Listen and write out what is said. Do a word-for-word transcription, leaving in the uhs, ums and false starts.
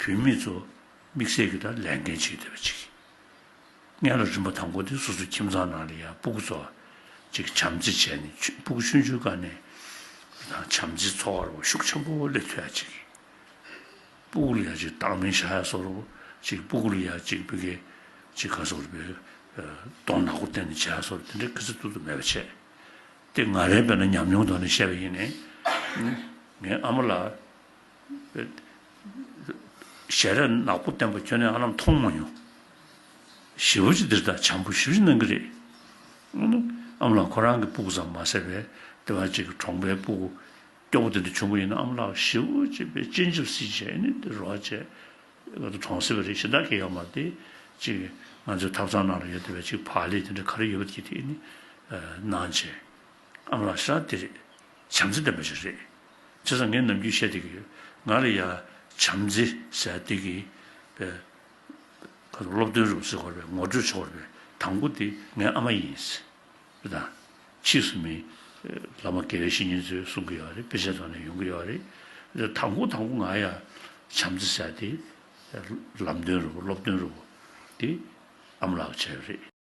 བུད་མེད་ཚོ་དམིགས་བསལ་གྱི་ད་ལས་འགན་བྱེད་བསྡད་པ་ཅིག་སྔོན་ལ་རིམ་པ་དང་པོ་དེ་སོ་སོ་ཁྱིམ་ཚང་ནང་ལ་ཡ་སྤུ་གུ་ཚོ་ཅིག་བྱམས་བརྩེ་བྱས་ནས་ཆུ་སྤུ་གུ་ཆུང་ཆུང་སྒང་ནས་བྱམས་བརྩེ་འཚོ་བ་རུ་ཤུགས་ཆེན་པོ་སླེབས་ཐུབ་ཡ་ཅིག་སྤུ་གུ་ལ་ཡ་ཅིག་བདག་མེད་བཞག་ཡ་བཟོ་འདྲ་ཅིག་སྤུ་གུ་ལ་ཡ་ཅིག་བུ་གའི་ཅིག་ག་ཟེར་དགོས་རེད་པས། གདོང་ནག་པོ་བསྟན་ནས་བྱས་སོགས་དེ་འདྲའི་ག་ཚོད་ཐུབ་ཐུབ་མེད་པ་བྱས། དེ་ང་རའི་དཔེར་ན་ཉམས་མྱོང་ཐོག་ནས་བཤད་པ་ཡིན་ནའི། ངའི་ཨ་མ་ལགས་ཞལ་རས་ནག་པོ་བསྟན་པ་ཁྱོན་ནས་ཧ་ལམ་མཐོང་མ་མྱོང་། ཞེ་པོ་ཅིག་འདིར་དང་བྱམས་པོ་ཞེ་པོ་ཅིག་གནང་གི་རེད། ཨ་མ་ལགས་ཁོ་རང་གི་སྤུ་གུ་ཙམ་མ་ཟད་པའི་དེ་བ་ཅིག་གི་གྲོང་པའི་སྤུ་གུ་སྐྱོ་པོ་དེ་འདྲ་བྱུང་བ་ཡིན་ན་ཨ་མ་ལགས་ཞེ་པོ་ཅིག་པའི་སྤྱན་ཆབ་སྲིད་བྱས་ནས་དེ་རོགས་བྱས། ང་ཚོ་གྲོང་གསེབ་རེད་གཞན་དག་གི་ཡོད་མ་རེད་དེ། ཅིག་ང་ཚོའི་ཐབ་ཚང་ནང་ལ་ཡོད་བསྡད་པའི་ཅིག་བག་ལེབ་དེ་འདྲ་ག་རེ་ཡོད་པ་དེ་དེ་ནི་གནང་བྱས། ཨ་མ་ལགས་ཤ་དེ་རེད། བྱམས་བརྩེ་ལྡན་པ་ཞིག་རེད། བྱས་ཙང་ངས་ནམ་རྒྱུན་བཤད་བསྡད་ཀྱི་ཡོད། ང་ལ་ཡ་བྱམས་བརྩེ་ཟེར་བསྡད་ཀྱི་པའི་ཁ་སློབ་སྟོན་རུ་ཟེར་དགོས་རེད་པས་ངོ་སྤྲོད་བྱེད་དགོས་རེད་པས་དང་པོ་དེ་ངའི་ཨ་མ་ཡིན། དང་། ཕྱིས་སུ་མི། བླ་མ་དགེ་བའི་བཤེས་གཉེན་ཚོས་གསུང་གི་ཡོད་རེད། དཔེ་ཆའི་ཐོག་ནས་ཡོང་གི་ཡོད་རེད། དང་པོ་དང་པོ་ང་ཡ་བྱམས་བརྩེ་ཟེར་དེ། ལམ་སྟོན་རུ་སློབ་སྟོན་རུ་དེ་ཨ་མ་ལགས་བྱས་ཡོད་རེད།